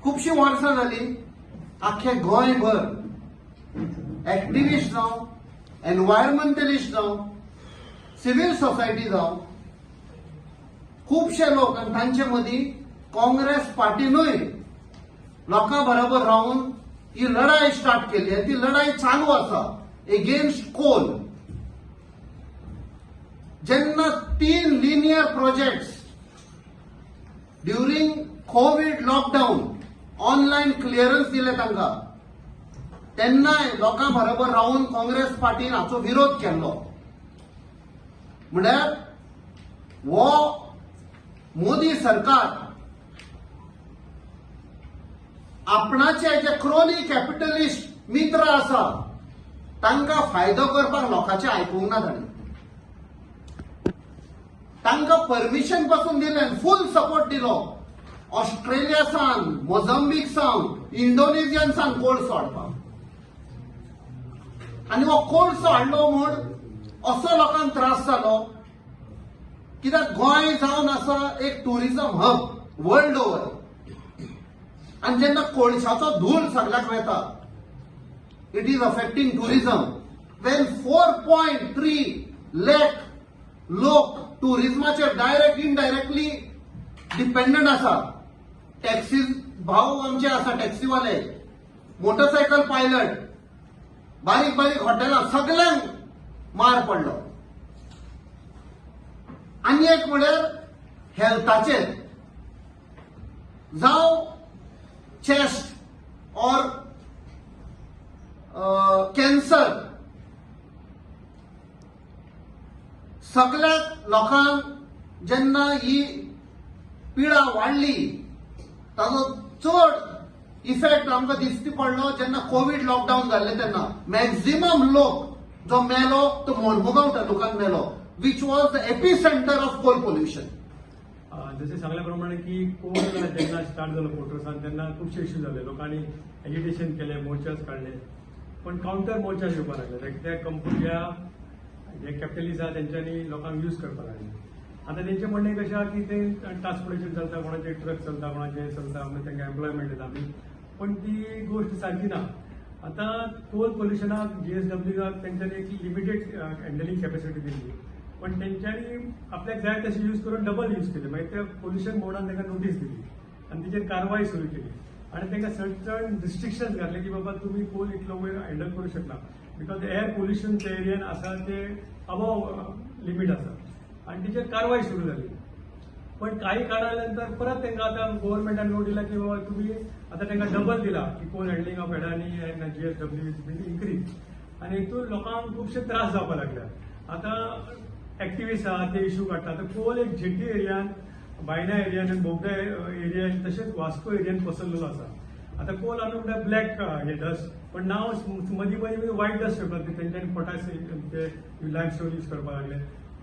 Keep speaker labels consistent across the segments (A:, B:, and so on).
A: खुबशीं वर्सां जालीं आख्खे गोंयभर एक्टिविस्ट जावं, एनवायरमेंटलिस्ट जावं, सिव्हील सोसायटी जावं, खुबशे लोक आनी तांचे मदीं काँग्रेस पार्टीनूय लोकां बरोबर रावन ही लढाई स्टार्ट केली आनी ती लढाई चालू आसा एगेन्स्ट कोल. जेन्ना तीन linear projects during Covid lockdown online clearance दिले तांकां, तेन्नाय लोकां बरोबर रावन काँग्रेस पार्टीन हाचो विरोध केल्लो. म्हळ्यार हो मोदी सरकार आपणाचे जे क्रोनी कॅपिटलिस्ट मित्र आसा तांकां फायदो करपाक लोकांचें आयकूंक ना. ताणें तांकां परमिशन पासून दिलें, फूल सपोर्ट दिलो ऑस्ट्रेलिया सावन, मोझांबीक सावन, इंडोनेशियन सावन कोळसो हाडपाक. आनी हो कोळसो हाडलो म्हूण असो लोकांक त्रास जालो, कित्याक गोंय जावन आसा एक टुरिझम हब वर्ल्ड ओवर. आनी जेन्ना कोळशाचो धूळ सगल्याक वेता, it is affecting tourism. When 4.3 lakh लोक टुरिझमाचेर डायरेक्ट इनडायरेक्टली डिपेंडंट आसा, टॅक्सी भाऊ आमचे आसा, टॅक्सीवाले, मोटरसायकल पायलट, बारीक बारीक हॉटेलां, सगल्यांक मार पडलो. आनी एक म्हळ्यार हेल्थाचेर जावं, चेस्ट ऑर कॅन्सर, सगल्या लोकांक जेन्ना ही पिडा वाडली, ताजो चड इफेक्ट आमकां दिश्टी पडलो जेन्ना कोवीड लॉकडावन जाल्लें, तेन्ना मॅक्झिमम लोक जो मेलो तो मोरमुगांव तालुक्यात मेलो, which was the epicentre of coal pollution.
B: जसे सांगल्याप्रमाणे की कोल जेन्ना स्टार्ट जालो पोर्टसान, तेन्ना खुबशे इश्यू जाले. लोकांनी एजिटेशन केले, मोर्चास काडले, पण कावंटर मोर्चा येवपाक लागले. त्या कंपनी जे कॅपिटलिस्ट आहा तेंच्यांनी लोकांक यूज करपाक लागले. आतां तेंचें म्हणणें कशें आहा की ते ट्रान्सपोर्टेशन चलता, कोणाचे ट्रक चलता, कोणाचे चलता, मागीर तांकां एम्प्लॉयमेंट दिता आमी, पण ती गोश्ट सारकी ना. आतां कोल पोल्युशनाक जीएसडब्ल्यूक तेंच्यांनी एक लिमिटेड हँडलिंग कॅपॅसिटी दिल्ली, पण तेंच्यांनी आपल्याक जाय तशें यूज करून डबल यूज केले. मागीर त्या पोल्युशन बोर्डान तांकां नोटीस दिली आनी तेचेर कारवाय सुरू केली आनी तांकां सर्टन रिस्ट्रिक्शन्स घातले की बाबा, तुमी कोल इतलो वयर हँडल करूं शकना, because air pollution त्या एरियान आसा ते अबोव लिमीट आसा. आनी तेचेर कारवाय सुरू जाली. पण काही काळानंतर परत तांकां आतां गोव्हर्मेंटान नोट दिला की बाबा, तुमी आतां तांकां डबल दिला की coal handling of Adani and JSW is been increase. आनी हितून लोकांक खुबशे त्रास जावपाक लागले. आतां एक्टिविस्ट आहा ते इशू काडटा. आतां कोल एक जेटी एरियान, बायना एरियान आनी बोगदा एरियान, तशेंच वास्को एरियान पसरलेलो आसा. आतां कोल आमी म्हणटा ब्लॅक हे डस्ट, पण नाव मदीं मदीं मदीं व्हायट डस्ट येतात. ते तेंच्यांनी पोटास ते लायम स्टोन यूज करपाक लागले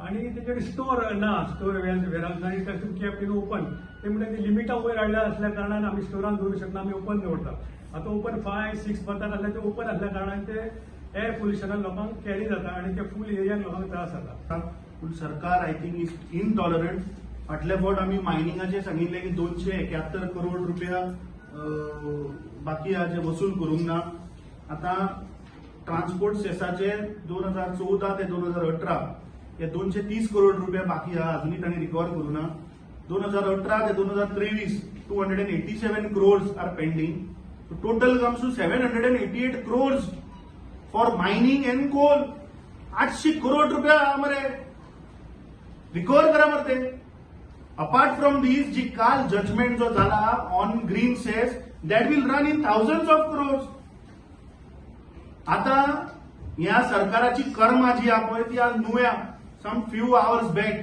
B: आनी तेंच्याकडे स्टोर ना, स्टोर वेरहाउस ना. आनी तातूंत केप्ट इन ओपन. ते म्हणटा ती लिमिटा वयर हाडल्या असल्या कारणान आमी स्टोरान दवरूंक शकना, आमी ओपन दवरता. आतां ओपन 5-6 मंथान आसल्यार ते ओपन आसल्या कारणान ते एअर पोल्युशनान लोकांक कॅरी जाता आनी ते फूल एरियान लोकांक त्रास जाता.
C: पूण सरकार, I think, is intolerant. फाटल्या फावट आमी मायनिंगाचेर सांगिल्लें की 271 करोड रुपया बाकी आहा जे वसूल करूंक ना. आतां ट्रान्सपोर्ट सेसाचे 2014 ते 2018 हे 230 करोड रुपया बाकी आहा, अजुनूय तांणी रिकवर करूं ना. 2018 ते 2023 287 crores are pending. Total comes to 788 crores for mining and coal. 800 crore रुपया आहा मरे, रिकवर करा मरे ते. अपार्ट फ्रॉम these, जी काल जजमेंट जो जाला on green cess, that will run in thousands of crores. आता ह्या सरकाराची कर्मा जी आहा पळय, ती आज नुव्या सम फ्यू आवर्स बॅक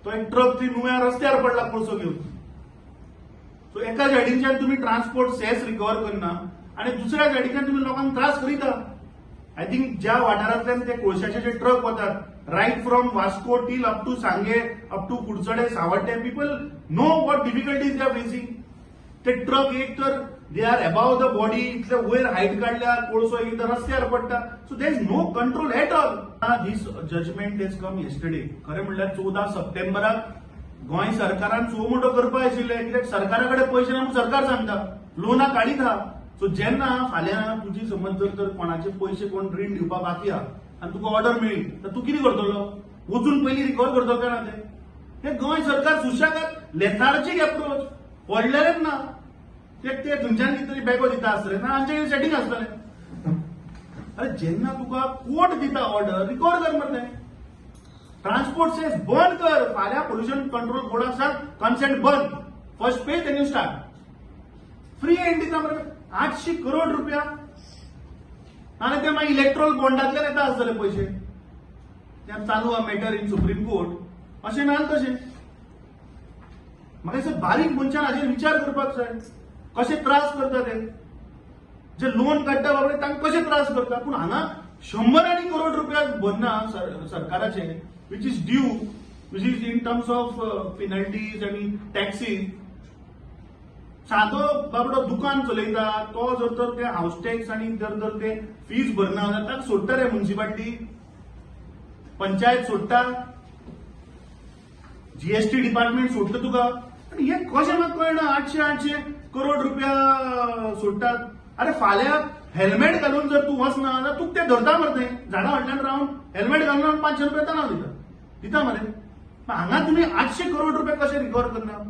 C: तो एक ट्रक ती नुव्या रस्त्यार पडला कोळसो घेवन. सो एका सायडीनच्यान तुमी ट्रान्सपोर्ट सेस रिकवर करना आणि दुसऱ्या सायडीच्यान तुमी लोकांक त्रास करीता. I think ज्या वाठारांतल्यान ते कोळशाचे जे ट्रक वतात, right from Vasco till up to Sanguem, up to Kudchade, Savarde, people know what difficulties they are facing. ते ट्रक एक तर they are above the body, इतले वयर हायट काडल्या, कोळसो एकदां रस्त्यार पडटा. So there is no control at all. This judgment has come yesterday. खरें म्हणल्यार 14 सप्टेंबराक गोंय सरकारान सुओ मोटो करपा आशिल्लें, कित्याक सरकारा कडेन पयशे ना म्हणून सरकार सांगता, लोनां काडीत आहा. सो जेन्ना फाल्यां तुजी समज जर तर कोणाचे पयशे कोण रीण दिवपा बाकी आहा आनी तुका ऑर्डर मेळ्ळी तर तूं कितें करतलो? वचून पयलीं रिकवर करतलो काय ना तें? हे गोंय सरकार सुशेगाद लेथार्जीक एप्रोच, पडलेलेच ना. ते ते थंयच्यान कितें तरी बॅगो दिता आसतले ना, आमचें सेटींग आसतलें. अरे, जेन्ना तुका कोर्ट दिता ऑर्डर, रिकवर कर मरे तें. ट्रान्सपोर्ट सेस बंद कर. फाल्यां पोल्युशन कंट्रोल बोर्डाक सांग, कन्सेंट बंद, first pay, then you start. Free hand दिता मरे 800 करोड रुपया. आनी ते मागीर इलेक्ट्रोल बॉन्डांतल्यान येता आसतले पयशे. ते चालू आहा मॅटर इन सुप्रीम कोर्ट. अशें ना तशें. म्हाका दिसता बारीक मनशान हाजेर विचार करपाक जाय, कशे त्रास करता ते. जे लोन काडटा बाबडे, तांकां कशे त्रास करता. पूण हांगा शंबरांनी करोड रुपया भरना सरकाराचे, which is due, which is in terms of penalties आनी टॅक्सीज. सादो बाबडो दुकान चलयता तो जर तर ते हावस टॅक्स आनी जर तर ते फीज भरना जाल्यार ताका सोडटा रे म्युन्सिपालिटी, पंचायत सोडटा, जीएसटी डिपार्टमेंट सोडटा तुका. आनी हे कशें म्हाका कळना, 800 800 करोड रुपया सोडटात. अरे, फाल्यां हेल्मेट घालून जर तूं वचना जाल्यार तुका ते धरता मरे. ते झाडा फाटल्यान रावन हेल्मेट घालून 500 रुपया तणाव दिता दिता मरे. हांगा तुमी 800 करोड रुपया कशे रिकवर करना?